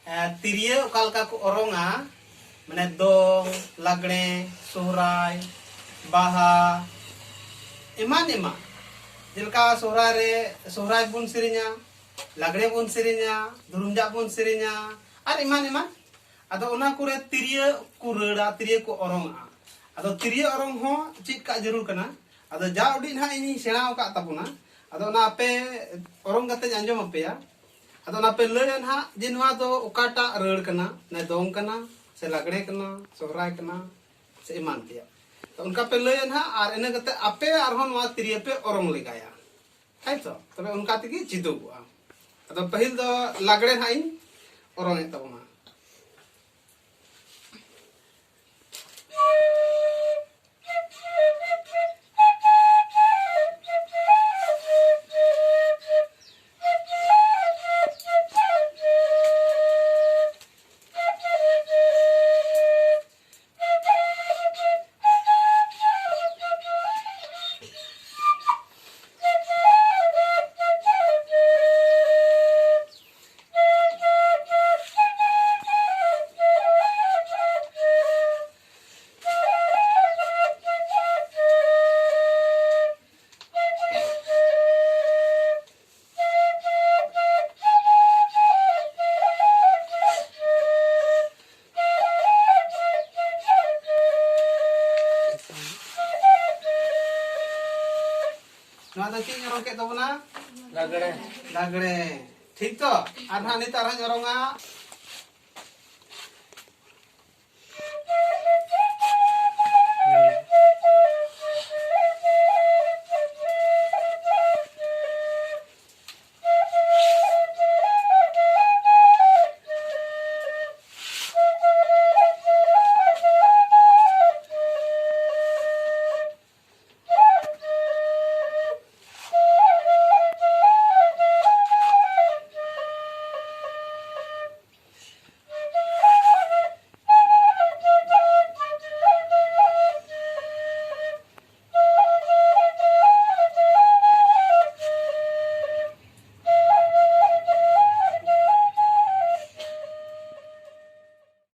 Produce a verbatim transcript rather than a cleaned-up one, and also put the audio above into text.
ᱮ, ᱛᱤᱨᱭᱳ ᱚᱠᱟ ᱞᱮᱠᱟ ᱠᱚ ᱚᱨᱚᱝᱟ, ᱢᱟᱱᱮ ᱫᱚᱝ, ᱞᱟᱜᱽᱲᱮ, ᱥᱚᱦᱨᱟᱭ, ᱵᱟᱦᱟ, ᱮᱢᱟᱱ ᱮᱢᱟᱱ᱾ ᱡᱮᱞᱮᱠᱟ ᱥᱚᱦᱨᱟᱭ ᱨᱮ, ᱥᱚᱦᱨᱟᱭ ᱵᱚᱱ ᱥᱮᱨᱮᱧᱟ, ᱞᱟᱜᱽᱲᱮ ᱵᱚᱱ ᱥᱮᱨᱮᱧᱟ, ᱫᱩᱨᱩᱢ ᱡᱟᱜ ᱵᱚᱱ ᱥᱮᱨᱮᱧᱟ, ᱟᱨ ᱮᱢᱟᱱ ᱮᱢᱟᱱ᱾ ᱟᱫᱚ ᱚᱱᱟ ᱠᱚᱨᱮ ᱛᱤᱨᱭᱳ ᱠᱚ ᱨᱟᱹᱲᱟ, ᱛᱤᱨᱭᱳ ᱠᱚ ᱚᱨᱚᱝᱟᱜᱼᱟ᱾ ᱟᱫᱚ ᱛᱤᱨᱭᱳ ᱚᱨᱚᱝ ᱦᱚᱸ ᱪᱮᱫ ᱠᱟᱜ ᱡᱟᱹᱨᱩᱲ ᱠᱟᱱᱟ᱾ ᱟᱫᱚ ᱡᱟ ᱩᱰᱤᱡ ᱱᱟᱦᱟᱜ ᱤᱧᱤᱧ ᱥᱮᱬᱟ ᱟᱠᱟᱫ ᱛᱟᱵᱚᱱᱟ, ᱟᱫᱚ ᱚᱱᱟ ᱟᱯᱮ ᱚᱨᱚᱝ ᱠᱟᱛᱮᱧ ᱟᱸᱡᱚᱢ ᱟᱯᱮᱭᱟ᱾ ᱟᱫᱚ ᱚᱱᱟ ᱯᱮ ᱞᱟᱹᱭᱟ ᱱᱟᱦᱟᱜ ᱡᱮ ᱱᱚᱣᱟ ᱫᱚ ᱚᱠᱟᱴᱟᱜ ᱨᱟᱹᱲ ᱠᱟᱱᱟ, ᱢᱟᱱᱮ ᱫᱚᱝ ᱠᱟᱱᱟ ᱥᱮ ᱞᱟᱜᱽᱲᱮ ᱠᱟᱱᱟ, ᱥᱚᱦᱨᱟᱭ ᱠᱟᱱᱟ ᱥᱮ ᱮᱢᱟᱱ ᱛᱮᱭᱟᱜ᱾ ᱛᱚ ᱚᱱᱠᱟ ᱯᱮ ᱞᱟᱹᱭᱟ ᱱᱟᱦᱟᱜ, ᱟᱨ ᱤᱱᱟᱹ ᱠᱟᱛᱮ ᱟᱯᱮ ᱟᱨᱦᱚᱸ ᱱᱚᱣᱟ ᱛᱤᱨᱭᱳ ᱯᱮ ᱚᱨᱚᱝ ᱞᱮᱜᱟᱭᱟ᱾ ᱛᱟᱭᱛᱚ? ᱛᱚᱵᱮ ᱚᱱᱠᱟ ᱛᱮᱜᱮ ᱪᱮᱫᱚᱜᱚᱜᱼᱟ᱾ ᱟᱫᱚ ᱯᱟᱹᱦᱤᱞ ᱫᱚ ᱞᱟᱜᱽᱲᱮ ᱱᱟᱦᱟᱜ ᱤᱧ ᱚᱨᱚᱝ ᱮᱫ ᱛᱟᱵᱚᱱᱟ᱾ ᱱᱚᱣᱟ ᱫᱚ ᱪᱮᱫ ᱤᱧ ᱚᱨᱚᱝ ᱠᱮᱫ ᱛᱟᱵᱚᱱᱟ? ᱞᱟᱜᱽᱲᱮ᱾ ᱞᱟᱜᱽᱲᱮ᱾ ᱴᱷᱤᱠ ᱛᱚ? ᱟᱨ ᱱᱟᱦᱟᱜ ᱱᱤᱛᱚᱜ ᱟᱨᱦᱚᱸᱧ ᱚᱨᱚᱝᱟ᱾